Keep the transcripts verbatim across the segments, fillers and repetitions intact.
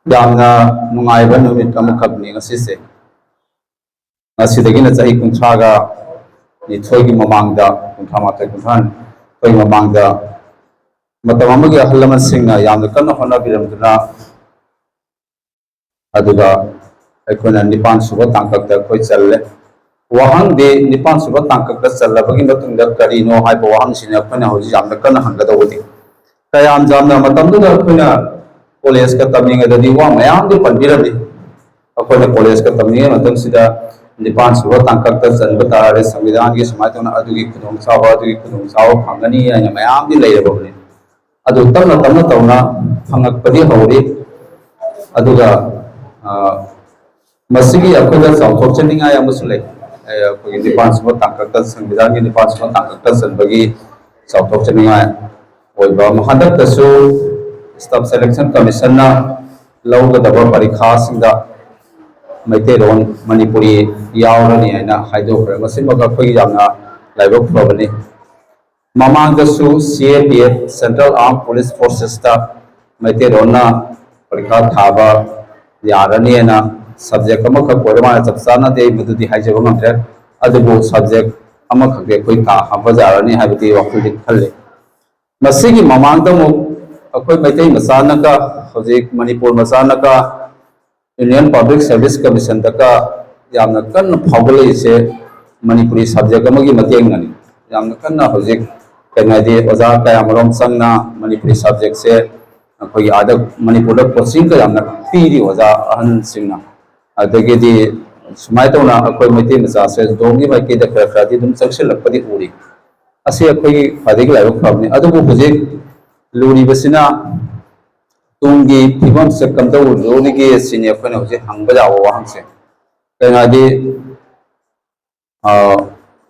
ꯌꯥꯝꯅ ꯅꯨꯡꯉꯥꯏꯕ ꯅꯨꯃꯤꯠ ꯑꯃꯈꯛꯅꯤ ꯉꯁꯤꯁꯦ꯫ ꯉꯁꯤꯗꯒꯤꯅ ꯆꯍꯤ ꯀꯨꯟꯊ꯭ꯔꯥꯒ ꯅꯤꯊꯣꯏꯒꯤ ꯃꯃꯥꯡꯗ, ꯀꯨꯟꯊ꯭ꯔꯥ ꯃꯥꯊꯣꯏ, ꯀꯨꯟꯊ꯭ꯔꯥ ꯅꯤꯊꯣꯏꯒꯤ ꯃꯃꯥꯡꯗ ꯃꯇꯝ ꯑꯃꯒꯤ ꯑꯍꯜ ꯂꯃꯟꯁꯤꯡꯅ ꯌꯥꯝꯅ ꯀꯟꯅ ꯍꯣꯠꯅꯕꯤꯔꯝꯗꯨꯅ, ꯑꯗꯨꯒ ꯑꯩꯈꯣꯏꯅ ꯅꯤꯄꯥꯟ ꯁꯨꯕ ꯇꯥꯡꯀꯛꯇ ꯑꯩꯈꯣꯏ ꯆꯜꯂꯦ꯫ ꯋꯥꯍꯪꯗꯤ, ꯅꯤꯄꯥꯟ ꯁꯨꯕ ꯇꯥꯡꯀꯛꯇ ꯆꯜꯂꯕꯒꯤ ꯃꯇꯨꯡꯗ ꯀꯔꯤꯅꯣ ꯍꯥꯏꯕ ꯋꯥꯍꯪꯁꯤꯅꯤ ꯑꯩꯈꯣꯏꯅ ꯍꯧꯖꯤꯛ ꯌꯥꯝꯅ ꯀꯟꯅ ꯍꯪꯒꯗꯧꯕꯗꯤ꯫ ꯀꯌꯥꯝ ꯌꯥꯝꯅ ꯃꯇꯝꯗꯨꯗ ꯑꯩꯈꯣꯏꯅ ꯀꯣꯂꯦꯖꯀ ꯇꯝꯂꯤꯉꯩꯗꯗꯤ ꯋꯥ ꯃꯌꯥꯝꯗꯤ ꯄꯟꯕꯤꯔꯝꯃꯤ꯫ ꯑꯩꯈꯣꯏꯅ ꯀꯣꯂꯦꯖꯀ ꯇꯝꯂꯤꯉꯩ ꯃꯇꯝꯁꯤꯗ ꯅꯤꯄꯥꯟ ꯁꯨꯕ ꯇꯥꯡꯀꯛꯇ ꯆꯟꯕ ꯇꯥꯔꯗꯤ ꯁꯪꯕꯤꯙꯥꯟꯒꯤ ꯁꯨꯃꯥꯏꯅ ꯇꯧꯅ ꯑꯗꯨꯒꯤ ꯈꯨꯗꯣꯡꯆꯥꯕ, ꯑꯗꯨꯒꯤ ꯈꯨꯗꯣꯡꯆꯥꯕ ꯐꯪꯒꯅꯤ ꯍꯥꯏꯅ ꯃꯌꯥꯝꯗꯤ ꯂꯩꯔꯕꯅꯤ꯫ ꯑꯗꯨ ꯇꯞꯅ ꯇꯞꯅ ꯇꯧꯅ ꯐꯪꯉꯛꯄꯗꯤ ꯍꯧꯔꯤ꯫ ꯑꯗꯨꯒ, ꯑ, ꯃꯁꯤꯒꯤ ꯑꯩꯈꯣꯏꯗ ꯆꯥꯎꯊꯣꯛꯆꯅꯤꯡꯉꯥꯏ ꯑꯃꯁꯨ ꯂꯩ꯫ ꯑ, ꯑꯩꯈꯣꯏꯒꯤ ꯅꯤꯄꯥꯟ ꯁꯨꯕ ꯇꯥꯡꯀꯛꯇ, ꯁꯪꯕꯤꯙꯥꯟꯒꯤ ꯅꯤꯄꯥꯟ ꯁꯨꯕ ꯇꯥꯡꯀꯛꯇ ꯆꯟꯕꯒꯤ ꯆꯥꯎꯊꯣꯛꯆꯅꯤꯡꯉꯥꯏ ꯑꯣꯏꯕ ꯑꯃ꯫ ꯍꯟꯗꯛꯇꯁꯨ Staff Selection Commission-ꯅ ꯂꯧꯒꯗꯕ ꯄꯔꯤꯈꯥꯁꯤꯡꯗ ꯃꯩꯇꯩꯂꯣꯟ, ꯃꯅꯤꯄꯨꯔꯤ ꯌꯥꯎꯔꯅꯤ ꯍꯥꯏꯅ ꯍꯥꯏꯗꯣꯛꯈ꯭ꯔꯦ꯫ ꯃꯁꯤꯃꯛ ꯑꯩꯈꯣꯏꯒꯤ ꯌꯥꯝꯅ ꯂꯥꯏꯕꯛ ꯐꯕꯅꯤ꯫ ꯃꯃꯥꯡꯗꯁꯨ C A P F, Central Armed Police Forces-ꯇ ꯃꯩꯇꯩꯂꯣꯟꯅ ꯄꯔꯤꯈꯥ ꯊꯥꯕ ꯌꯥꯔꯅꯤꯅ subject ꯑꯃꯈꯛ ꯑꯣꯏꯔ ꯃꯥꯜꯂꯦ, ꯆꯞ ꯆꯥꯅꯗꯤ ꯑꯩ ꯃꯗꯨꯗꯤ ꯍꯥꯏꯖꯕ ꯉꯝꯗ꯭ꯔꯦ꯫ ꯑꯗꯨꯕꯨ subject ꯑꯃꯈꯛꯇꯤ ꯑꯩꯈꯣꯏ ꯊꯥꯕ ꯌꯥꯔꯅꯤ ꯍꯥꯏꯕꯗꯤ ꯋꯥꯈꯜꯗꯤ ꯈꯜꯂꯤ꯫ ꯃꯁꯤꯒꯤ ꯃꯃꯥꯡꯗ ꯑꯃꯨꯛ ꯑꯩꯈꯣꯏ ꯃꯩꯇꯩ ꯃꯆꯥꯅꯒ, ꯍꯧꯖꯤꯛ ꯃꯅꯤꯄꯨꯔ ꯃꯆꯥꯅꯒ Union Public Service Commission-ꯗꯒ ꯌꯥꯝꯅ ꯀꯟꯅ ꯐꯥꯎꯒꯠꯂꯛꯏꯁꯦ ꯃꯅꯤꯄꯨꯔꯤ subject ꯑꯃꯒꯤ ꯃꯇꯦꯡꯅꯅꯤ꯫ ꯌꯥꯝꯅ ꯀꯟꯅ ꯍꯧꯖꯤꯛ, ꯀꯩꯅꯣ ꯍꯥꯏꯗꯤ, ꯑꯣꯖꯥ ꯀꯌꯥꯃꯔꯣꯝ ꯆꯪꯅ ꯃꯅꯤꯄꯨꯔꯤ subject-ꯁꯦ ꯑꯩꯈꯣꯏꯒꯤ ꯑꯥꯗ ꯃꯅꯤꯄꯨꯔꯗ coaching-ꯒ ꯌꯥꯝꯅ ꯄꯤꯔꯤ ꯑꯣꯖꯥ ꯑꯍꯟꯁꯤꯡꯅ꯫ ꯑꯗꯒꯤꯗꯤ ꯁꯨꯃꯥꯏꯅ ꯇꯧꯅ ꯑꯩꯈꯣꯏ ꯃꯩꯇꯩ ꯃꯆꯥꯁꯦ ꯂꯣꯝꯒꯤ ꯃꯥꯏꯀꯩꯗ ꯈꯔ ꯈꯔꯗꯤ ꯑꯗꯨꯝ ꯆꯪꯁꯤꯜꯂꯛꯄꯗꯤ ꯎꯔꯤ꯫ ꯑꯁꯤ ꯑꯩꯈꯣꯏꯒꯤ ꯈ꯭ꯋꯥꯏꯗꯒꯤ ꯂꯥꯏꯕꯛ ꯐꯕꯅꯤ꯫ ꯑꯗꯨꯕꯨ ꯍꯧꯖꯤꯛ ꯂꯨꯔꯤꯕꯁꯤꯅ ꯇꯨꯡꯒꯤ ꯐꯤꯕꯝꯁꯦ ꯀꯝꯗꯧꯗꯣꯔꯤꯒꯦ ꯁꯤꯅꯤ ꯑꯩꯈꯣꯏꯅ ꯍꯧꯖꯤꯛ ꯍꯪꯕ ꯌꯥꯕ ꯋꯥꯍꯪꯁꯦ꯫ ꯀꯩꯅꯣ ꯍꯥꯏꯗꯤ, ꯑ,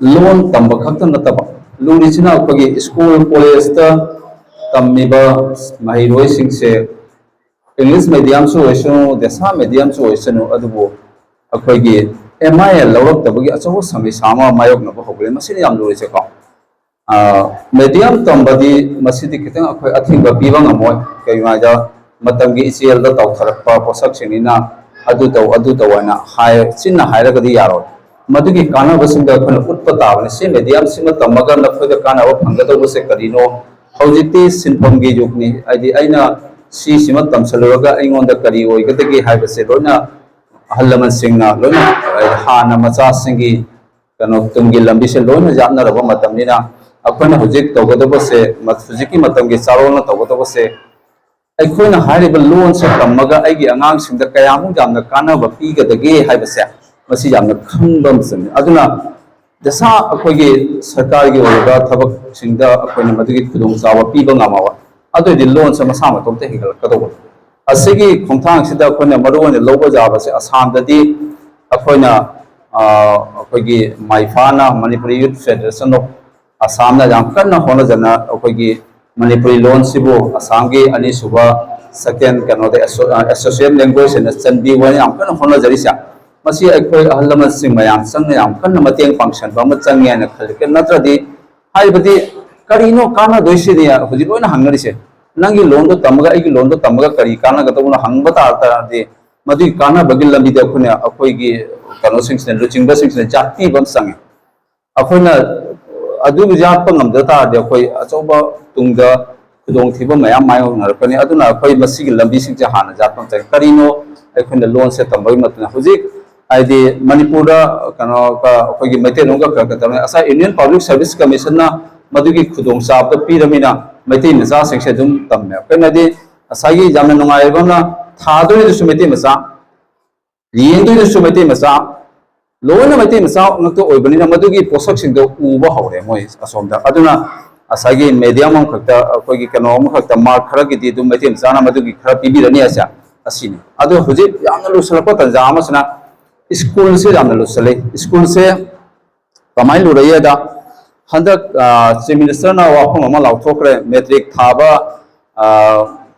ꯂꯣꯟ ꯇꯝꯕ ꯈꯛꯇ ꯅꯠꯇꯕ, ꯂꯨꯔꯤꯁꯤꯅ ꯑꯩꯈꯣꯏꯒꯤ school, college-ꯇ ꯇꯝꯃꯤꯕ ꯃꯍꯩꯔꯣꯏꯁꯤꯡꯁꯦ English medium-ꯁꯨ ꯑꯣꯏꯁꯅꯨ, ꯗꯦꯁꯥ medium-ꯁꯨ ꯑꯣꯏꯁꯅꯨ, ꯑꯗꯨꯕꯨ ꯑꯩꯈꯣꯏꯒꯤ M I L ꯂꯧꯔꯛꯇꯕꯒꯤ ꯑꯆꯧꯕ ꯁꯃꯁ꯭ꯌꯥ ꯑꯃ ꯃꯥꯌꯣꯛꯅꯕ ꯍꯧꯒꯠꯂꯦ꯫ ꯃꯁꯤꯅ ꯌꯥꯝ ꯂꯨꯔꯤꯁꯦꯀꯣ꯫ ꯑ, medium ꯇꯝꯕꯗꯤ ꯃꯁꯤꯗꯤ ꯈꯤꯇꯪ ꯑꯩꯈꯣꯏ ꯑꯊꯤꯡꯕ ꯄꯤꯕ ꯉꯝꯃꯣꯏ꯫ ꯀꯩꯒꯤꯅꯣ ꯍꯥꯏꯗ, ꯃꯇꯝꯒꯤ ꯏꯆꯦꯜꯗ ꯇꯧꯊꯔꯛꯄ ꯄꯣꯠꯁꯛꯁꯤꯡꯅꯤꯅ ꯑꯗꯨ ꯇꯧ, ꯑꯗꯨ ꯇꯧ ꯍꯥꯏꯅ ꯍꯥꯏ, ꯆꯤꯟꯅ ꯍꯥꯏꯔꯒꯗꯤ ꯌꯥꯔꯣꯏ꯫ ꯃꯗꯨꯒꯤ ꯀꯥꯟꯅꯕꯁꯤꯡꯗ ꯑꯩꯈꯣꯏꯅ ꯎꯠꯄ ꯇꯥꯕꯅꯤ꯫ ꯁꯤ ꯃꯦꯗꯤꯌꯝꯁꯤꯃ ꯇꯝꯃꯒ ꯅꯈꯣꯏꯗ ꯀꯥꯟꯅꯕ ꯐꯪꯒꯗꯧꯕꯁꯦ ꯀꯔꯤꯅꯣ? ꯍꯧꯖꯤꯛꯇꯤ ꯁꯤꯟꯐꯝꯒꯤ ꯌꯨꯒꯅꯤ, ꯍꯥꯏꯗꯤ ꯑꯩꯅ ꯁꯤꯁꯤꯃ ꯇꯝꯁꯤꯜꯂꯨꯔꯒ ꯑꯩꯉꯣꯟꯗ ꯀꯔꯤ ꯑꯣꯏꯒꯗꯒꯦ ꯍꯥꯏꯕꯁꯦ ꯂꯣꯏꯅ ꯑꯍꯜ ꯂꯃꯟꯁꯤꯡꯅ ꯂꯣꯏꯅ, ꯍꯥꯟꯅ ꯃꯆꯥꯁꯤꯡꯒꯤ ꯀꯩꯅꯣ ꯇꯨꯡꯒꯤ ꯂꯝꯕꯤꯁꯦ ꯂꯣꯏꯅ ꯌꯥꯠꯅꯔꯕ ꯃꯇꯝꯅꯤꯅ ꯑꯩꯈꯣꯏꯅ ꯍꯧꯖꯤꯛ ꯇꯧꯒꯗꯕꯁꯦ, ꯍꯧꯖꯤꯛꯀꯤ ꯃꯇꯝꯒꯤ ꯆꯥꯔꯣꯜꯅ ꯇꯧꯒꯗꯕꯁꯦ ꯑꯩꯈꯣꯏꯅ ꯍꯥꯏꯔꯤꯕ ꯂꯣꯟꯁꯦ ꯇꯝꯃꯒ ꯑꯩꯒꯤ ꯑꯉꯥꯡꯁꯤꯡꯗ ꯀꯌꯥꯃꯨꯛ ꯌꯥꯝꯅ ꯀꯥꯟꯅꯕ ꯄꯤꯒꯗꯒꯦ ꯍꯥꯏꯕꯁꯦ ꯃꯁꯤ ꯌꯥꯝꯅ ꯈꯪꯕ ꯑꯃ ꯆꯪꯉꯤ꯫ ꯑꯗꯨꯅ ꯗꯁꯥ ꯑꯩꯈꯣꯏꯒꯤ ꯁꯔꯀꯥꯔꯒꯤ ꯑꯣꯏꯕ ꯊꯕꯛꯁꯤꯡꯗ ꯑꯩꯈꯣꯏꯅ ꯃꯗꯨꯒꯤ ꯈꯨꯗꯣꯡꯆꯥꯕ ꯄꯤꯕ ꯉꯝꯃꯕ ꯑꯗꯨꯑꯣꯏꯗꯤ ꯂꯣꯟꯁꯦ ꯃꯁꯥ ꯃꯇꯣꯝꯇ ꯍꯦꯟꯒꯠꯂꯛꯀꯗꯧꯕꯅꯤ꯫ ꯑꯁꯤꯒꯤ ꯈꯣꯡꯊꯥꯡꯁꯤꯗ ꯑꯩꯈꯣꯏꯅ ꯃꯔꯨ ꯑꯣꯏꯅ ꯂꯧꯕ ꯌꯥꯕꯁꯦ ꯑꯁꯥꯝꯗꯗꯤ ꯑꯩꯈꯣꯏꯅ ꯑꯩꯈꯣꯏꯒꯤ ꯃꯥꯏꯐꯥꯅ Manipuri Youth Federation of Assam ꯅ ꯌꯥꯝ ꯀꯟꯅ ꯍꯣꯠꯅꯖꯅ ꯑꯩꯈꯣꯏꯒꯤ ꯃꯅꯤꯄꯨꯔꯤ ꯂꯣꯟꯁꯤꯕꯨ ꯑꯁꯥꯝꯒꯤ ꯑꯅꯤꯁꯨꯕ second ꯀꯩꯅꯣꯗ associate language ꯍꯥꯏꯅ ꯆꯟꯕꯤꯌꯨ ꯍꯥꯏꯅ ꯌꯥꯝ ꯀꯟꯅ ꯍꯣꯠꯅꯖꯔꯤꯁꯦ꯫ ꯃꯁꯤ ꯑꯩꯈꯣꯏ ꯑꯍꯜ ꯂꯃꯟꯁꯤꯡ ꯃꯌꯥꯝ ꯆꯪꯅ ꯌꯥꯝ ꯀꯟꯅ ꯃꯇꯦꯡ ꯄꯥꯡꯁꯟꯕ ꯑꯃ ꯆꯪꯉꯦ ꯍꯥꯏꯅ ꯈꯜꯂꯤ꯫ ꯅꯠꯇ꯭ꯔꯗꯤ ꯍꯥꯏꯕꯗꯤ ꯀꯔꯤꯅꯣ ꯀꯥꯟꯅꯗꯣꯏꯁꯤꯗꯤ ꯍꯧꯖꯤꯛ ꯂꯣꯏꯅ ꯍꯪꯅꯔꯤꯁꯦ꯫ ꯅꯪꯒꯤ ꯂꯣꯟꯗꯣ ꯇꯝꯃꯒ ꯑꯩꯒꯤ ꯂꯣꯟꯗꯣ ꯇꯝꯃꯒ ꯀꯔꯤ ꯀꯥꯟꯅꯒꯗꯕꯅꯣ ꯍꯪꯕ ꯇꯥꯔ ꯇꯥꯔꯗꯤ ꯃꯗꯨꯒꯤ ꯀꯥꯟꯅꯕꯒꯤ ꯂꯝꯕꯤꯗ ꯑꯩꯈꯣꯏꯅ ꯑꯩꯈꯣꯏꯒꯤ ꯀꯩꯅꯣꯁꯤꯡꯁꯤꯅ, ꯂꯨꯆꯤꯡꯕꯁꯤꯡꯁꯤꯅ ꯌꯥꯠꯄꯤꯕ ꯑꯃ ꯆꯪꯉꯤ꯫ ꯑꯩꯈꯣꯏꯅ ꯑꯗꯨ ꯌꯥꯠꯄ ꯉꯝꯗ ꯇꯥꯔꯗꯤ ꯑꯩꯈꯣꯏ ꯑꯆꯧꯕ ꯇꯨꯡꯗ ꯈꯨꯗꯣꯡꯊꯤꯕ ꯃꯌꯥꯝ ꯃꯥꯌꯣꯛꯅꯔꯛꯀꯅꯤ꯫ ꯑꯗꯨꯅ ꯑꯩꯈꯣꯏ ꯃꯁꯤꯒꯤ ꯂꯝꯕꯤꯁꯤꯡꯁꯦ ꯍꯥꯟꯅ ꯌꯥꯠꯄ ꯑꯃ ꯆꯪꯉꯤ꯫ ꯀꯔꯤꯅꯣ? ꯑꯩꯈꯣꯏꯅ ꯂꯣꯟꯁꯦ ꯇꯝꯕꯒꯤ ꯃꯇꯝꯗ ꯍꯧꯖꯤꯛ ꯍꯥꯏꯗꯤ ꯃꯅꯤꯄꯨꯔꯗ ꯀꯩꯅꯣ ꯑꯩꯈꯣꯏꯒꯤ ꯃꯩꯇꯩꯂꯣꯟꯒ ꯈꯔ ꯈꯔ ꯇꯝꯅꯩ꯫ ꯉꯁꯥꯏ Union Public Service Commission ꯅ ꯃꯗꯨꯒꯤ ꯈꯨꯗꯣꯡꯆꯥꯕꯗꯣ ꯄꯤꯔꯃꯤꯅ ꯃꯩꯇꯩ ꯃꯆꯥꯁꯤꯡꯁꯦ ꯑꯗꯨꯝ ꯇꯝꯃꯦ꯫ ꯑꯩꯈꯣꯏꯅꯗꯤ ꯉꯁꯥꯏꯒꯤ ꯌꯥꯝꯅ ꯅꯨꯡꯉꯥꯏꯕ ꯑꯃꯅ ꯊꯥꯗꯣꯏꯗꯨꯁꯨ ꯃꯩꯇꯩ ꯃꯆꯥ, ꯌꯦꯡꯗꯣꯏꯗꯨꯁꯨ ꯃꯩꯇꯩ ꯃꯆꯥ, ꯂꯣꯏꯅ ꯃꯩꯇꯩ ꯃꯆꯥ ꯉꯥꯛꯇ ꯑꯣꯏꯕꯅꯤꯅ ꯃꯗꯨꯒꯤ ꯄꯣꯠꯁꯛꯁꯤꯡꯗꯣ ꯎꯕ ꯍꯧꯔꯦ ꯃꯣꯏ ꯑꯁꯣꯝꯗ꯫ ꯑꯗꯨꯅ ꯉꯁꯥꯏꯒꯤ ꯃꯦꯗꯤꯌꯝ ꯑꯃꯈꯛꯇ, ꯑꯩꯈꯣꯏꯒꯤ ꯀꯩꯅꯣ ꯑꯃꯈꯛꯇ, ꯃꯥꯔꯛ ꯈꯔꯒꯤꯗꯤ ꯑꯗꯨꯝ ꯃꯩꯇꯩ ꯃꯆꯥꯅ ꯃꯗꯨꯒꯤ ꯈꯔ ꯄꯤꯕꯤꯔꯅꯤ ꯍꯥꯏꯁꯦ ꯑꯁꯤꯅꯤ꯫ ꯑꯗꯣ ꯍꯧꯖꯤꯛ ꯌꯥꯝꯅ ꯂꯨꯁꯜꯂꯛꯄ ꯇꯥꯟꯖꯥ ꯑꯃꯁꯤꯅ ꯁ꯭ꯀꯨꯜꯁꯦ ꯌꯥꯝꯅ ꯂꯨꯁꯜꯂꯤ꯫ ꯁ꯭ꯀꯨꯜꯁꯦ ꯀꯃꯥꯏꯅ ꯂꯨꯔꯛꯏꯗ, ꯍꯟꯗꯛ ꯆꯤꯐ ꯃꯤꯅꯤꯁꯇꯔꯅ ꯋꯥꯐꯝ ꯑꯃ ꯂꯥꯎꯊꯣꯛꯈ꯭ꯔꯦ, ꯃꯦꯇ꯭ꯔꯤꯛ ꯊꯥꯕ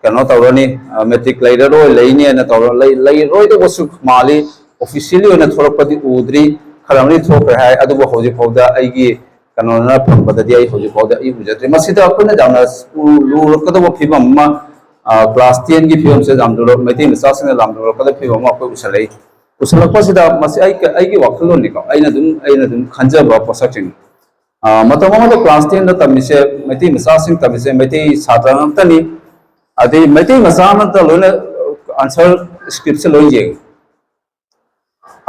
ꯀꯩꯅꯣ ꯇꯧꯔꯅꯤ, ꯃꯦꯇ꯭ꯔꯤꯛ ꯂꯩꯔꯔꯣꯏ, ꯂꯩꯅꯦꯅ ꯇꯧꯔ ꯂꯩꯔꯣꯏꯗꯧꯕꯁꯨ ꯃꯥꯜꯂꯤ꯫ ꯑꯣꯐꯤꯁꯤꯌꯦꯜꯂꯤ ꯑꯣꯏꯅ ꯊꯣꯛꯂꯛꯄꯗꯤ ꯎꯗ꯭ꯔꯤ, ꯈꯔ ꯑꯃꯗꯤ ꯊꯣꯛꯈ꯭ꯔꯦ ꯍꯥꯏ, ꯑꯗꯨꯕꯨ ꯍꯧꯖꯤꯛ ꯐꯥꯎꯗ ꯑꯩꯒꯤ ꯀꯩꯅꯣꯅ ꯐꯪꯕꯗꯗꯤ ꯑꯩ ꯍꯧꯖꯤꯛ ꯐꯥꯎꯗ ꯑꯩ ꯎꯖꯗ꯭ꯔꯤ꯫ ꯃꯁꯤꯗ ꯑꯩꯈꯣꯏꯅ ꯌꯥꯝꯅ ꯂꯨꯔꯛꯀꯗꯧꯕ ꯐꯤꯕꯝ ꯑꯃ ꯀ꯭ꯂꯥꯁ ꯇꯦꯟꯒꯤ ꯐꯤꯕꯝꯁꯦ ꯌꯥꯝ ꯂꯨꯔꯛ ꯃꯩꯇꯩ ꯃꯆꯥꯁꯤꯡꯅ ꯌꯥꯝ ꯂꯨꯔꯛꯀꯗꯕ ꯐꯤꯕꯝ ꯑꯃ ꯑꯩꯈꯣꯏ ꯎꯁꯜꯂꯛꯏ꯫ ꯎꯁꯜꯂꯛꯄꯁꯤꯗ ꯃꯁꯤ ꯑꯩ ꯑꯩꯒꯤ ꯋꯥꯈꯜꯂꯣꯟꯅꯤꯀꯣ, ꯑꯩꯅ ꯑꯗꯨꯝ ꯑꯩꯅ ꯑꯗꯨꯝ ꯈꯟꯖꯕ ꯄꯣꯠꯁꯛꯁꯤꯡꯅꯤ꯫ ꯃꯇꯝ ꯑꯃꯗ ꯀ꯭ꯂꯥꯁ ꯇꯦꯟꯗ ꯇꯝꯃꯤꯁꯦ, ꯃꯩꯇꯩ ꯃꯆꯥꯁꯤꯡ ꯇꯝꯃꯤꯁꯦ ꯃꯩꯇꯩ ꯁꯥꯇ꯭ꯔ ꯉꯥꯛꯇꯅꯤ꯫ ꯑꯗꯩ ꯃꯩꯇꯩ ꯃꯆꯥ ꯑꯃꯠꯇ ꯂꯣꯏꯅ ꯑꯟꯁꯔ ꯁ꯭ꯀ꯭ꯔꯤꯞꯁꯦ ꯂꯣꯏ ꯌꯦꯡꯉꯤ꯫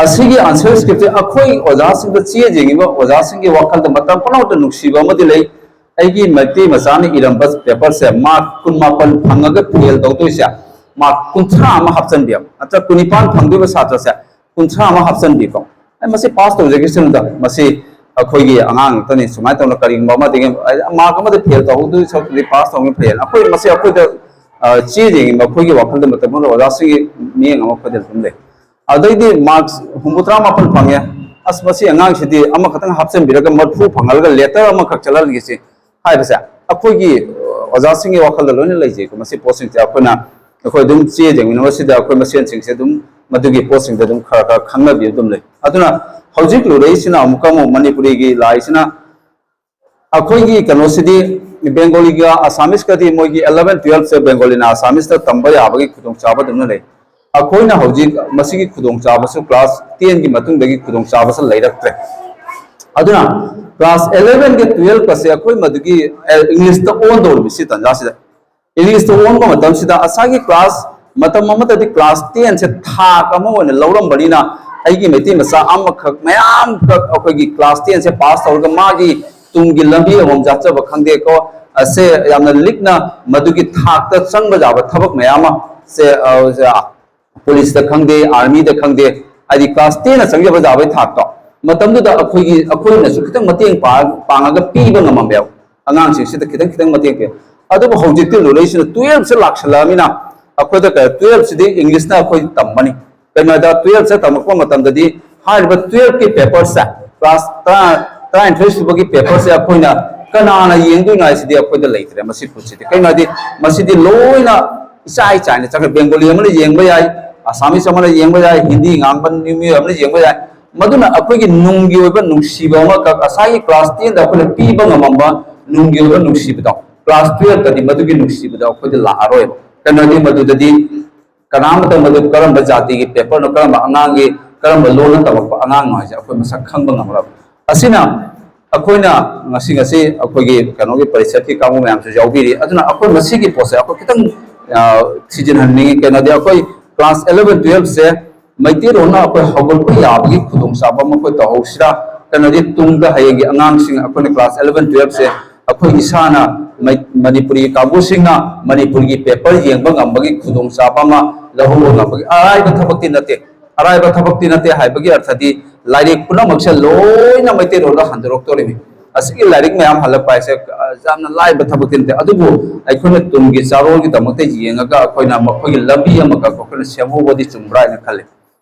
ꯑꯁꯤꯒꯤ ꯑꯟꯁꯔ ꯁ꯭ꯀ꯭ꯔꯤꯞꯁꯦ ꯑꯩꯈꯣꯏ ꯑꯣꯖꯥꯁꯤꯡꯗ ꯆꯦ ꯌꯦꯡꯉꯤꯕ ꯑꯣꯖꯥꯁꯤꯡꯒꯤ ꯋꯥꯈꯜꯗ ꯃꯇꯝ ꯄꯨꯝꯅꯃꯛꯇ ꯅꯨꯡꯁꯤꯕ ꯑꯃꯗꯤ ꯂꯩ꯫ ꯑꯩꯒꯤ ꯃꯩꯇꯩ ꯃꯆꯥꯅ ꯏꯔꯝꯕ ꯄꯦꯄꯔꯁꯦ ꯃꯥꯔꯛ ꯀꯨꯟꯃꯥꯄꯟ ꯐꯪꯉꯒ ꯐꯦꯜ ꯇꯧꯗꯣꯏꯁꯦ ꯃꯥꯔꯛ ꯀꯨꯟꯊ꯭ꯔꯥ ꯑꯃ ꯍꯥꯞꯆꯤꯟꯕꯤꯌꯨ, ꯅꯠꯇ꯭ꯔ ꯀꯨꯟꯅꯤꯄꯥꯟ ꯐꯪꯗꯣꯏꯕ ꯁꯥꯇ꯭ꯔꯁꯦ ꯀꯨꯟꯊ꯭ꯔꯥ ꯑꯃ ꯍꯥꯞꯆꯤꯟꯕꯤꯀꯣ꯫ ꯑꯩ ꯃꯁꯤ ꯄꯥꯁ ꯇꯧꯖꯈꯤꯁꯅꯨꯗ, ꯃꯁꯤ ꯑꯩꯈꯣꯏꯒꯤ ꯑꯉꯥꯡ ꯉꯥꯛꯇꯅꯤ, ꯁꯨꯃꯥꯏꯅ ꯇꯧꯅ ꯀꯔꯤꯒꯨꯝꯕ ꯑꯃꯗꯒꯤ ꯃꯥꯔꯛ ꯑꯃꯗ ꯐꯦꯜ ꯇꯧꯍꯧꯗꯣꯏ ꯁꯔꯨꯛꯇꯨꯗꯤ ꯄꯥꯁ ꯇꯧꯍꯧꯕꯅ ꯐꯩꯌꯦꯅ ꯑꯩꯈꯣꯏ ꯃꯁꯤ ꯑꯩꯈꯣꯏꯗ ꯆꯦ ꯌꯦꯡꯉꯤꯕ ꯑꯩꯈꯣꯏꯒꯤ ꯋꯥꯈꯜꯗ ꯃꯇꯝ ꯑꯃꯗ ꯑꯣꯖꯥꯁꯤꯡꯒꯤ ꯃꯤꯠꯌꯦꯡ ꯑꯃ ꯑꯩꯈꯣꯏꯗ ꯑꯗꯨꯝ ꯂꯩ꯫ ꯑꯗꯩꯗꯤ ꯃꯥꯔꯛ ꯍꯨꯝꯐꯨꯇꯔꯥ ꯃꯥꯄꯟ ꯐꯪꯉꯦ, ꯑꯁ ꯃꯁꯤ ꯑꯉꯥꯡꯁꯤꯗꯤ ꯑꯃꯈꯛꯇꯪ ꯍꯥꯞꯆꯤꯟꯕꯤꯔꯒ ꯃꯔꯐꯨ ꯐꯪꯍꯜꯂꯒ ꯂꯦꯇꯔ ꯑꯃꯈꯛ ꯆꯠꯍꯜꯂꯒꯦꯁꯤ ꯍꯥꯏꯕꯁꯦ ꯑꯩꯈꯣꯏꯒꯤ ꯑꯣꯖꯥꯁꯤꯡꯒꯤ ꯋꯥꯈꯜꯗ ꯂꯣꯏꯅ ꯂꯩꯖꯩꯀꯣ꯫ ꯃꯁꯤ ꯄꯣꯠꯁꯤꯡꯁꯦ ꯑꯩꯈꯣꯏꯅ ꯑꯩꯈꯣꯏ ꯑꯗꯨꯝ ꯆꯦ ꯌꯦꯡꯃꯤꯟꯅꯕꯁꯤꯗ ꯑꯩꯈꯣꯏ ꯃꯁꯦꯟꯁꯤꯡꯁꯦ ꯑꯗꯨꯝ ꯃꯗꯨꯒꯤ ꯄꯣꯠꯁꯤꯡꯗ ꯑꯗꯨꯝ ꯈꯔ ꯈꯔ ꯈꯪꯅꯕꯤ ꯑꯗꯨꯝ ꯂꯩ꯫ ꯑꯗꯨꯅ ꯍꯧꯖꯤꯛ ꯂꯨꯔꯛꯏꯁꯤꯅ ꯑꯃꯨꯛꯀ ꯑꯃꯨꯛ ꯃꯅꯤꯄꯨꯔꯤꯒꯤ ꯂꯥꯏꯁꯤꯅ ꯑꯩꯈꯣꯏꯒꯤ ꯀꯩꯅꯣꯁꯤꯗꯤ ꯕꯦꯡꯒꯣꯂꯤꯒ ꯑꯁꯥꯃꯤꯁꯀꯗꯤ ꯃꯣꯏꯒꯤ ꯑꯦꯂꯚꯦꯟ ꯇꯨꯌꯦꯜꯞꯁꯦ ꯕꯦꯡꯒꯣꯂꯤꯅ ꯑꯁꯥꯃꯤꯁꯇ ꯇꯝꯕ ꯌꯥꯕꯒꯤ ꯈꯨꯗꯣꯡꯆꯥꯕ ꯑꯗꯨꯝꯅ ꯂꯩ꯫ ꯑꯩꯈꯣꯏꯅ ꯍꯧꯖꯤꯛ ꯃꯁꯤꯒꯤ ꯈꯨꯗꯣꯡꯆꯥꯕꯁꯨ ꯀ꯭ꯂꯥꯁ ꯇꯦꯟꯒꯤ ꯃꯇꯨꯡꯗꯒꯤ ꯈꯨꯗꯣꯡꯆꯥꯕꯁꯨ ꯂꯩꯔꯛꯇ꯭ꯔꯦ꯫ ꯑꯗꯨꯅ ꯀ꯭ꯂꯥꯁ ꯑꯦꯂꯚꯦꯟꯒ ꯇꯨꯌꯦꯜꯞꯀꯁꯦ ꯑꯩꯈꯣꯏ ꯃꯗꯨꯒꯤ ꯏꯪꯂꯤꯁꯇ ꯑꯣꯟꯗꯧꯔꯤꯕ ꯁꯤ ꯇꯥꯟꯖꯥꯁꯤꯗ ꯏꯪꯂꯤꯁꯇ ꯑꯣꯟꯕ ꯃꯇꯝꯁꯤꯗ ꯉꯁꯥꯏꯒꯤ ꯀ꯭ꯂꯥꯁ ꯃꯇꯝ ꯑꯃꯗꯗꯤ ꯀ꯭ꯂꯥꯁ ꯇꯦꯟꯁꯦ ꯊꯥꯛ ꯑꯃ ꯑꯣꯏꯅ ꯂꯧꯔꯝꯕꯅꯤꯅ ꯑꯩꯒꯤ ꯃꯩꯇꯩ ꯃꯆꯥ ꯑꯃꯈꯛ ꯃꯌꯥꯝꯈꯛ ꯑꯩꯈꯣꯏꯒꯤ ꯀ꯭ꯂꯥꯁ ꯇꯦꯟꯁꯦ ꯄꯥꯁ ꯇꯧꯔꯒ ꯃꯥꯒꯤ ꯇꯨꯡꯒꯤ ꯂꯝꯕꯤ ꯑꯃꯃꯝ ꯌꯥꯠꯆꯕ ꯈꯪꯗꯦꯀꯣ꯫ ꯑꯁꯦ ꯌꯥꯝꯅ ꯂꯤꯛꯅ ꯃꯗꯨꯒꯤ ꯊꯥꯛꯇ ꯆꯪꯕ ꯌꯥꯕ ꯊꯕꯛ ꯃꯌꯥꯝ ꯑꯃ ꯁꯦ ꯄꯨꯂꯤꯁꯇ ꯈꯪꯗꯦ, ꯑꯥꯔꯃꯤꯗ ꯈꯪꯗꯦ, ꯍꯥꯏꯗꯤ ꯀ꯭ꯂꯥꯁ ꯇꯦꯟꯅ ꯆꯪꯖꯕ ꯌꯥꯕꯒꯤ ꯊꯥꯛꯇꯣ ꯃꯇꯝꯗꯨꯗ ꯑꯩꯈꯣꯏꯒꯤ ꯑꯩꯈꯣꯏꯅꯁꯨ ꯈꯤꯇꯪ ꯃꯇꯦꯡ ꯄꯥꯡꯉꯒ ꯄꯤꯕ ꯉꯝꯃꯝꯃꯦꯕ꯫ ꯑꯉꯥꯡꯁꯤꯡꯁꯤꯗ ꯈꯤꯇꯪ ꯈꯤꯇꯪ ꯃꯇꯦꯡ ꯄꯤ꯫ ꯑꯗꯨꯕꯨ ꯍꯧꯖꯤꯛꯇꯤ ꯂꯨꯔꯛꯏꯁꯤꯅ ꯇꯨꯌꯦꯜꯞꯁꯦ ꯂꯥꯛꯁꯜꯂꯛꯑꯃꯤꯅ ꯑꯩꯈꯣꯏꯗ ꯇꯨꯌꯦꯜꯞꯁꯤꯗꯤ ꯏꯪꯂꯤꯁꯅ ꯑꯩꯈꯣꯏ ꯇꯝꯃꯅꯤ꯫ ꯀꯩꯅꯣꯗ ꯇꯨꯌꯦꯜꯞꯁꯦ ꯇꯝꯃꯛꯄ ꯃꯇꯝꯗꯗꯤ ꯍꯥꯏꯔꯤꯕ ꯇꯨꯌꯦꯜꯞꯀꯤ ꯄꯦꯄꯔꯁꯦ ꯀ꯭ꯂꯥꯁ ꯇꯔꯥ ꯇꯔꯥꯅꯤꯊꯣꯏ ꯁꯨꯕꯒꯤ ꯄꯦꯄꯔꯁꯦ ꯑꯩꯈꯣꯏꯅ ꯀꯅꯥꯅ ꯌꯦꯡꯗꯣꯏꯅꯣ ꯍꯥꯏꯁꯤꯗꯤ ꯑꯩꯈꯣꯏꯗ ꯂꯩꯇ꯭ꯔꯦ꯫ ꯃꯁꯤ ꯄꯣꯠꯁꯤꯗꯤ ꯀꯩꯅꯣ ꯍꯥꯏꯗꯤ ꯃꯁꯤꯗꯤ ꯂꯣꯏꯅ ꯏꯆꯥꯏ ꯆꯥꯏꯅ ꯆꯠꯈ꯭ꯔꯦ꯫ ꯕꯦꯡꯒꯣꯂꯤ ꯑꯃꯅ ꯌꯦꯡꯕ ꯌꯥꯏ, ꯑꯁꯥꯃꯤꯁ ꯑꯃꯅ ꯌꯦꯡꯕ ꯌꯥꯏ, ꯍꯤꯟꯗꯤ ꯉꯥꯡꯕ ꯃꯤꯑꯣꯏ ꯑꯃꯅ ꯌꯦꯡꯕ ꯌꯥꯏ꯫ ꯃꯗꯨꯅ ꯑꯩꯈꯣꯏꯒꯤ ꯅꯨꯡꯒꯤ ꯑꯣꯏꯕ ꯅꯨꯡꯁꯤꯕ ꯑꯃꯈꯛ ꯉꯁꯥꯏꯒꯤ ꯀ꯭ꯂꯥꯁ ꯇꯦꯟꯗ ꯑꯩꯈꯣꯏꯅ ꯄꯤꯕ ꯉꯝꯃꯝꯕ ꯅꯨꯡꯒꯤ ꯑꯣꯏꯕ ꯅꯨꯡꯁꯤꯕꯗꯣ ꯀ꯭ꯂꯥꯁ ꯇꯨꯌꯦꯜꯞꯇꯗꯤ ꯃꯗꯨꯒꯤ ꯅꯨꯡꯁꯤꯕꯗꯣ ꯑꯩꯈꯣꯏꯗ ꯂꯥꯛꯑꯔꯣꯏꯕ꯫ ꯀꯩꯅꯣꯗꯤ ꯃꯗꯨꯗꯗꯤ ꯀꯅꯥꯃꯠꯇ ꯃꯗꯨ ꯀꯔꯝꯕ ꯖꯥꯇꯤꯒꯤ ꯄꯦꯄꯔꯅꯣ, ꯀꯔꯝꯕ ꯑꯉꯥꯡꯒꯤ, ꯀꯔꯝꯕ ꯂꯣꯟꯅ ꯇꯝꯃꯛꯄ ꯑꯉꯥꯡꯅꯣ ꯍꯥꯏꯁꯦ ꯑꯩꯈꯣꯏ ꯃꯁꯛ ꯈꯪꯕ ꯉꯝꯃꯔꯣꯏ꯫ ꯑꯁꯤꯅ ꯑꯩꯈꯣꯏꯅ ꯉꯁꯤ ꯉꯁꯤ ꯑꯩꯈꯣꯏꯒꯤ ꯀꯩꯅꯣꯒꯤ ꯄꯔꯤꯁꯠꯀꯤ ꯀꯥꯡꯕꯨ ꯃꯌꯥꯝꯁꯨ ꯌꯥꯎꯕꯤꯔꯤ꯫ ꯑꯗꯨꯅ ꯑꯩꯈꯣꯏ ꯃꯁꯤꯒꯤ ꯄꯣꯠꯁꯦ ꯑꯩꯈꯣꯏ ꯈꯤꯇꯪ, ꯑ, ꯊꯤꯖꯤꯟꯍꯟꯅꯤꯡꯉꯤ꯫ ꯀꯩꯅꯣꯗꯤ ꯑꯩꯈꯣꯏ ꯀ꯭ꯂꯥꯁ eleven twelve ꯁꯦ ꯃꯩꯇꯩꯂꯣꯟꯅ ꯑꯩꯈꯣꯏ ꯍꯧꯒꯠꯄ ꯌꯥꯕꯒꯤ ꯈꯨꯗꯣꯡꯆꯥꯕ ꯑꯃ ꯑꯩꯈꯣꯏ ꯇꯧꯍꯧꯁꯤꯔꯥ? ꯀꯩꯅꯣꯗꯤ ꯇꯨꯡꯗ ꯍꯌꯦꯡꯒꯤ ꯑꯉꯥꯡꯁꯤꯡ ꯑꯩꯈꯣꯏꯅ ꯀ꯭ꯂꯥꯁ eleven twelve ꯁꯦ ꯑꯩꯈꯣꯏ ꯏꯁꯥꯅ ꯃꯩ-, ꯃꯅꯤꯄꯨꯔꯤ ꯀꯥꯡꯕꯨꯁꯤꯡꯅ ꯃꯅꯤꯄꯨꯔꯒꯤ ꯄꯦꯄꯔ ꯌꯦꯡꯕ ꯉꯝꯕꯒꯤ ꯈꯨꯗꯣꯡꯆꯥꯕ ꯑꯃ ꯂꯧꯍꯧꯕ ꯉꯝꯕꯒꯤ ꯑꯔꯥꯏꯕ ꯊꯕꯛꯇꯤ ꯅꯠꯇꯦ꯫ ꯑꯔꯥꯏꯕ ꯊꯕꯛꯇꯤ ꯅꯠꯇꯦ ꯍꯥꯏꯕꯒꯤ ꯑꯔꯊꯗꯤ ꯂꯥꯏꯔꯤꯛ ꯄꯨꯝꯅꯃꯛꯁꯦ ꯂꯣꯏꯅ ꯃꯩꯇꯩꯂꯣꯟꯗ ꯍꯟꯗꯣꯔꯛꯇꯣꯔꯤꯅꯤ꯫ ꯑꯁꯤꯒꯤ ꯂꯥꯏꯔꯤꯛ ꯃꯌꯥꯝ ꯍꯜꯂꯛꯄ ꯍꯥꯏꯁꯦ, ꯑ, ꯌꯥꯝꯅ ꯂꯥꯏꯕ ꯊꯕꯛꯇꯤ ꯅꯠꯇꯦ, ꯑꯗꯨꯕꯨ ꯑꯩꯈꯣꯏꯅ ꯇꯨꯡꯒꯤ ꯆꯥꯔꯣꯜꯒꯤꯗꯃꯛꯇ ꯌꯦꯡꯉꯒ ꯑꯩꯈꯣꯏꯅ ꯃꯈꯣꯏꯒꯤ ꯂꯝꯕꯤ ꯑꯃꯈꯛ ꯑꯩꯈꯣꯏꯅ ꯁꯦꯝꯍꯧꯕꯗꯤ ꯆꯨꯝꯕ꯭ꯔꯥ ꯍꯥꯏꯅ ꯈꯜꯂꯤ꯫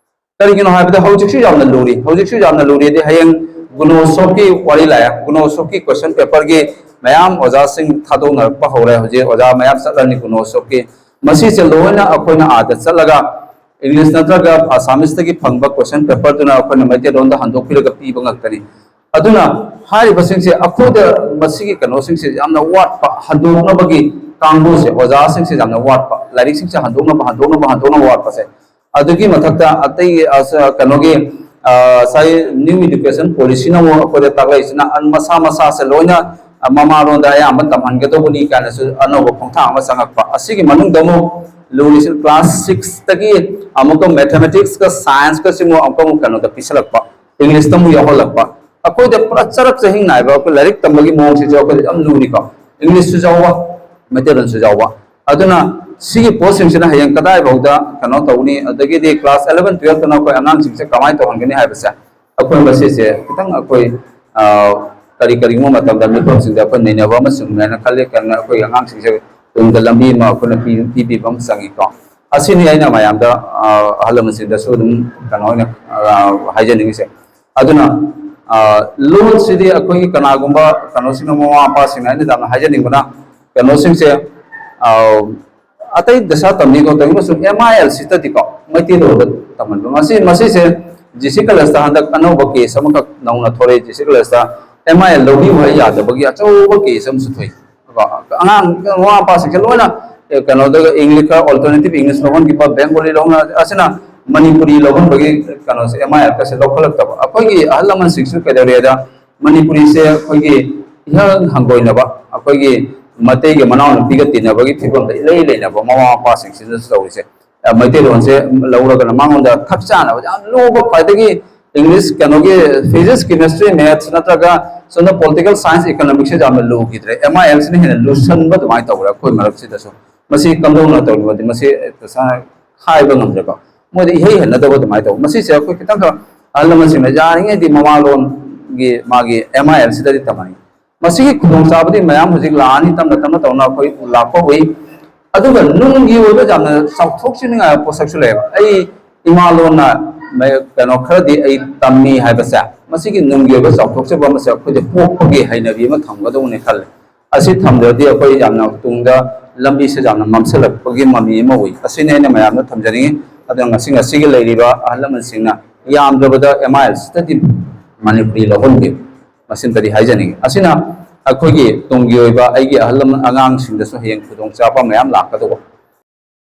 ꯀꯔꯤꯒꯤꯅꯣ ꯍꯥꯏꯕꯗ ꯍꯧꯖꯤꯛꯁꯨ ꯌꯥꯝꯅ ꯂꯨꯔꯤ, ꯍꯧꯖꯤꯛꯁꯨ ꯌꯥꯝꯅ ꯂꯨꯔꯤꯗꯤ ꯍꯌꯦꯡ ꯒꯨꯅꯣꯁꯣꯞꯀꯤ ꯋꯥꯔꯤ ꯂꯥꯛꯑꯦ꯫ ꯒꯨꯅꯣꯁꯣꯞꯀꯤ ꯀꯣꯏꯁꯟ ꯄꯦꯄꯔꯒꯤ ꯃꯌꯥꯝ ꯑꯣꯖꯥꯁꯤꯡ ꯊꯥꯗꯣꯛꯅꯔꯛꯄ ꯍꯧꯔꯦ꯫ ꯍꯧꯖꯤꯛ ꯑꯣꯖꯥ ꯃꯌꯥꯝ ꯆꯠꯂꯅꯤ ꯒꯨꯅꯣꯁꯣꯞꯀꯤ꯫ ꯃꯁꯤꯁꯦ ꯂꯣꯏꯅ ꯑꯩꯈꯣꯏꯅ ꯑꯥꯗ ꯆꯠꯂꯒ ꯏꯪꯂꯤꯁ ꯅꯠꯇ꯭ꯔꯒ ꯑꯁꯥꯃꯤꯁꯇꯒꯤ ꯐꯪꯕ ꯀꯣꯏꯁꯟ ꯄꯦꯄꯔꯗꯨꯅ ꯑꯩꯈꯣꯏꯅ ꯃꯩꯇꯩꯂꯣꯟꯗ ꯍꯟꯗꯣꯛꯄꯤꯔꯒ ꯄꯤꯕ ꯉꯥꯛꯇꯅꯤ꯫ ꯑꯗꯨꯅ ꯍꯥꯏꯔꯤꯕꯁꯤꯡꯁꯦ ꯑꯩꯈꯣꯏꯗ ꯃꯁꯤꯒꯤ ꯀꯩꯅꯣꯁꯤꯡꯁꯦ ꯌꯥꯝꯅ ꯋꯥꯠꯄ, ꯍꯟꯗꯣꯛꯅꯕꯒꯤ ꯀꯥꯡꯕꯨꯁꯦ, ꯑꯣꯖꯥꯁꯤꯡꯁꯦ ꯌꯥꯝꯅ ꯋꯥꯠꯄ, ꯂꯥꯏꯔꯤꯛꯁꯤꯡꯁꯦ ꯍꯟꯗꯣꯛꯅꯕ, ꯍꯟꯗꯣꯛꯅꯕ, ꯍꯟꯗꯣꯛꯅꯕ ꯋꯥꯠꯄꯁꯦ꯫ ꯑꯗꯨꯒꯤ ꯃꯊꯛꯇ ꯑꯇꯩ, ꯑꯁ, ꯀꯩꯅꯣꯒꯤ, ꯑ, ꯉꯁꯥꯏ ꯅ꯭ꯌꯨ ꯏꯗꯨꯀꯦꯁꯟ ꯄꯣꯂꯤꯁꯤꯅ ꯑꯃꯨꯛ ꯑꯩꯈꯣꯏꯗ ꯇꯥꯛꯂꯛꯏꯁꯤꯅ ꯑꯟ-, ꯃꯁꯥ ꯃꯁꯥꯁꯦ ꯂꯣꯏꯅ, ꯑ, ꯃꯃꯥꯂꯣꯟꯗ ꯑꯌꯥꯝꯕ ꯇꯝꯍꯟꯒꯗꯧꯕꯅꯤ ꯀꯥꯏꯅꯁꯨ ꯑꯅꯧꯕ ꯈꯣꯡꯊꯥꯡ ꯑꯃ ꯆꯪꯉꯛꯄ꯫ ꯑꯁꯤꯒꯤ ꯃꯅꯨꯡꯗ ꯑꯃꯨꯛ ꯂꯨꯔꯤꯁꯤ ꯀ꯭ꯂꯥꯁ six ꯇꯒꯤ ꯑꯃꯨꯛꯀ ꯃꯦꯊꯃꯦꯇꯤꯛꯁꯀ ꯁꯥꯏꯟꯁꯀꯁꯤ ꯑꯃꯨꯛ ꯑꯃꯨꯛꯀ ꯑꯃꯨꯛ ꯀꯩꯅꯣꯗ ꯄꯤꯁꯜꯂꯛꯄ, ꯏꯪꯂꯤꯁꯇ ꯑꯃꯨꯛ ꯌꯥꯎꯍꯜꯂꯛꯄ꯫ ꯑꯩꯈꯣꯏꯗ ꯄꯨꯔꯥ ꯆꯔꯛ ꯆꯍꯤꯡ ꯅꯥꯏꯕ ꯑꯩꯈꯣꯏ ꯂꯥꯏꯔꯤꯛ ꯇꯝꯕꯒꯤ ꯃꯑꯣꯡꯁꯤꯁꯨ ꯑꯩꯈꯣꯏꯗ ꯌꯥꯝ ꯂꯨꯔꯤꯀꯣ꯫ ꯏꯪꯂꯤꯁꯁꯨ ꯌꯥꯎꯕ, ꯃꯩꯇꯩꯂꯣꯟꯁꯨ ꯌꯥꯎꯕ꯫ ꯑꯗꯨꯅ ꯁꯤꯒꯤ ꯄꯣꯠꯁꯤꯡꯁꯤꯅ ꯍꯌꯦꯡ ꯀꯗꯥꯏꯐꯥꯎꯗ ꯀꯩꯅꯣ ꯇꯧꯅꯤ? ꯑꯗꯒꯤꯗꯤ ꯀ꯭ꯂꯥꯁ eleven twelve ꯇꯅ ꯑꯩꯈꯣꯏ ꯑꯉꯥꯡꯁꯤꯡꯁꯦ ꯀꯃꯥꯏꯅ ꯇꯧꯍꯟꯒꯅꯤ ꯍꯥꯏꯕꯁꯦ ꯑꯩꯈꯣꯏ ꯃꯁꯤꯁꯦ ꯈꯤꯇꯪ ꯑꯩꯈꯣꯏ, ꯑ, ꯀꯔꯤ ꯀꯔꯤꯒꯨꯝꯕ ꯃꯇꯝꯗ ꯃꯤꯐꯝꯁꯤꯡꯗ ꯑꯩꯈꯣꯏ ꯅꯩꯅꯕ ꯑꯃ ꯆꯨꯝꯃꯦꯅ ꯈꯜꯂꯤ꯫ ꯀꯩꯅꯣ ꯑꯩꯈꯣꯏꯒꯤ ꯑꯉꯥꯡꯁꯤꯡꯁꯦ ꯇꯨꯡꯗ ꯂꯝꯕꯤ ꯑꯃ ꯑꯩꯈꯣꯏꯅ ꯄꯤ-, ꯄꯤꯕꯤꯕ ꯑꯃ ꯆꯪꯉꯤꯀꯣ꯫ ꯑꯁꯤꯅꯤ ꯑꯩꯅ ꯃꯌꯥꯝꯗ, ꯑ, ꯑꯍꯜ ꯂꯃꯟꯁꯤꯡꯗꯁꯨ ꯑꯗꯨꯝ ꯀꯩꯅꯣ ꯑꯣꯏꯅ, ꯑ, ꯍꯥꯏꯖꯅꯤꯡꯉꯤꯁꯦ꯫ ꯑꯗꯨꯅ, ꯑ, ꯂꯣꯟꯁꯤꯗꯤ ꯑꯩꯈꯣꯏꯒꯤ ꯀꯅꯥꯒꯨꯝꯕ ꯀꯩꯅꯣꯁꯤꯡꯅ, ꯃꯃꯥ ꯃꯄꯥꯁꯤꯡꯅ ꯑꯩꯅ ꯌꯥꯝꯅ ꯍꯥꯏꯖꯅꯤꯡꯕꯅ ꯀꯩꯅꯣꯁꯤꯡꯁꯦ, ꯑ, ꯑꯇꯩ ꯗꯁꯥ ꯇꯝꯅꯤꯀꯣ, ꯇꯧꯕꯁꯨ M I L C ꯇꯗꯤꯀꯣ ꯃꯩꯇꯩꯂꯣꯟꯗ ꯇꯝꯍꯟꯕ꯫ ꯃꯁꯤ, ꯃꯁꯤꯁꯦ G C College ꯇ ꯍꯟꯗꯛ ꯑꯅꯧꯕ case ꯑꯃꯈꯛ ꯅꯧꯅ ꯊꯣꯛꯂꯛꯑꯦ꯫ G C College ꯇ M I L ꯂꯧꯕꯤꯌꯨ ꯍꯥꯏ ꯌꯥꯗꯕꯒꯤ ꯑꯆꯧꯕ case ꯑꯃꯁꯨ ꯊꯣꯛꯏ꯫ ꯀꯣ, ꯑꯉꯥꯡ, ꯃꯃꯥ ꯃꯄꯥꯁꯤꯡꯁꯦ ꯂꯣꯏꯅ ꯑꯦ, ꯀꯩꯅꯣꯗ English ꯈꯔ, alternative English ꯂꯧꯍꯟꯈꯤꯕ, Bengali ꯂꯧꯍꯟ, ꯑꯁꯤꯅ ꯃꯅꯤꯄꯨꯔꯤ ꯂꯧꯍꯟꯕꯒꯤ ꯀꯩꯅꯣꯁꯦ, ꯑꯦꯝ ꯑꯥꯏ ꯑꯦꯜ ꯀꯁꯦ ꯂꯧꯈꯠꯂꯛꯇꯕ꯫ ꯑꯩꯈꯣꯏꯒꯤ ꯑꯍꯜ ꯂꯃꯟꯁꯤꯡꯁꯨ ꯀꯩꯗꯧꯔꯦꯗ, ꯃꯅꯤꯄꯨꯔꯤꯁꯦ ꯑꯩꯈꯣꯏꯒꯤ ꯏꯍꯥꯟ ꯍꯪꯒꯣꯏꯅꯕ, ꯑꯩꯈꯣꯏꯒꯤ ꯃꯩꯇꯩꯒ ꯃꯅꯥꯎꯅꯨꯄꯤꯒ ꯇꯤꯟꯅꯕꯒꯤ ꯐꯤꯕꯝꯗ ꯏꯂꯩ ꯂꯩꯅꯕ ꯃꯃꯥ ꯃꯄꯥꯁꯤꯡꯁꯤꯅꯁꯨ ꯇꯧꯔꯤꯁꯦ꯫ ꯑ, ꯃꯩꯇꯩꯂꯣꯟꯁꯦ ꯂꯧꯔꯒꯅ ꯃꯉꯣꯟꯗ ꯊꯛ ꯆꯥꯅꯕ ꯌꯥꯝ ꯂꯨꯕ, ꯈ꯭ꯋꯥꯏꯗꯒꯤ English, ꯀꯩꯅꯣꯒꯤ, physics, chemistry, maths ꯅꯠꯇ꯭ꯔꯒ ꯁꯣꯝꯗ political science, economics ꯁꯦ ꯌꯥꯝꯅ ꯂꯨꯈꯤꯗ꯭ꯔꯦ, ꯑꯦꯝ ꯑꯥꯏ ꯑꯦꯜ ꯁꯤꯅ ꯍꯦꯟꯅ ꯂꯨꯁꯟꯕ ꯑꯗꯨꯃꯥꯏꯅ ꯇꯧꯔꯦ ꯑꯩꯈꯣꯏ ꯃꯔꯛꯁꯤꯗꯁꯨ꯫ ꯃꯁꯤ ꯀꯝꯗꯧꯅ ꯇꯧꯔꯤꯕꯗꯤ ꯃꯁꯤ ꯇꯁꯦꯡꯅ ꯍꯥꯏꯕ ꯉꯝꯗ꯭ꯔꯦꯀꯣ꯫ ꯃꯣꯏꯗ ꯏꯍꯩ ꯍꯩꯅꯗꯕ ꯑꯗꯨꯃꯥꯏꯅ ꯇꯧꯕ꯫ ꯃꯁꯤꯁꯦ ꯑꯩꯈꯣꯏ ꯈꯤꯇꯪꯈꯛ ꯑꯍꯜ ꯂꯃꯟꯁꯤꯡꯅ ꯌꯥꯔꯤꯉꯩꯗꯤ ꯃꯃꯥꯂꯣꯟꯒꯤ ꯃꯥꯒꯤ ꯑꯦꯝ ꯑꯥꯏ ꯑꯦꯜ ꯁꯤꯗꯗꯤ ꯇꯝꯍꯟꯅꯤꯡꯉꯤ꯫ ꯃꯁꯤꯒꯤ ꯈꯨꯗꯣꯡꯆꯥꯕꯗꯤ ꯃꯌꯥꯝ ꯍꯧꯖꯤꯛ ꯂꯥꯛꯑꯅꯤ, ꯇꯞꯅ ꯇꯞꯅ ꯇꯧꯅ ꯑꯩꯈꯣꯏ ꯂꯥꯛꯄ ꯎꯏ꯫ ꯑꯗꯨꯒ ꯅꯨꯡꯒꯤ ꯑꯣꯏꯕ ꯌꯥꯝꯅ ꯆꯥꯎꯊꯣꯛꯆꯅꯤꯡꯉꯥꯏ ꯄꯣꯠꯁꯛꯁꯨ ꯂꯩꯌꯦꯕ꯫ ꯑꯩ ꯏꯃꯥ ꯂꯣꯟꯅ ꯃ-, ꯀꯩꯅꯣ ꯈꯔꯗꯤ ꯑꯩ ꯇꯝꯃꯤ ꯍꯥꯏꯕꯁꯦ, ꯃꯁꯤꯒꯤ ꯅꯨꯡꯒꯤ ꯑꯣꯏꯕ ꯆꯥꯎꯊꯣꯛꯆꯕ ꯑꯃꯁꯦ ꯑꯩꯈꯣꯏꯗ ꯄꯣꯛꯄꯒꯤ ꯍꯩꯅꯕꯤ ꯑꯃ ꯊꯝꯒꯗꯧꯕꯅꯤ ꯈꯜꯂꯦ꯫ ꯑꯁꯤ ꯊꯝꯗ꯭ꯔꯗꯤ ꯑꯩꯈꯣꯏ ꯌꯥꯝꯅ ꯇꯨꯡꯗ ꯂꯝꯕꯤꯁꯦ ꯌꯥꯝꯅ ꯃꯝꯁꯤꯜꯂꯛꯄꯒꯤ ꯃꯃꯤ ꯑꯃ ꯎꯏ꯫ ꯑꯁꯤꯅꯤ ꯑꯩꯅ ꯃꯌꯥꯝꯗ ꯊꯝꯖꯅꯤꯡꯉꯤ꯫ ꯑꯗꯨꯅ ꯉꯁꯤ, ꯉꯁꯤꯒꯤ ꯂꯩꯔꯤꯕ ꯑꯍꯜ ꯂꯃꯟꯁꯤꯡꯅ ꯌꯥꯝꯗ꯭ꯔꯕꯗ ꯑꯦꯝ ꯑꯥꯏ ꯑꯦꯜ ꯁꯤꯗꯗꯤ ꯃꯅꯤꯄꯨꯔꯤ ꯂꯧꯍꯟꯕꯤꯌꯨ꯫ ꯃꯁꯤꯃꯇꯗꯤ ꯍꯥꯏꯖꯅꯤꯡꯉꯤ꯫ ꯑꯁꯤꯅ ꯑꯩꯈꯣꯏꯒꯤ ꯇꯨꯡꯒꯤ ꯑꯣꯏꯕ ꯑꯩꯒꯤ ꯑꯍꯜ ꯂꯃꯟ ꯑꯉꯥꯡꯁꯤꯡꯗꯁꯨ ꯍꯌꯦꯡ ꯈꯨꯗꯣꯡꯆꯥꯕ ꯃꯌꯥꯝ ꯂꯥꯛꯀꯗꯧꯕ꯫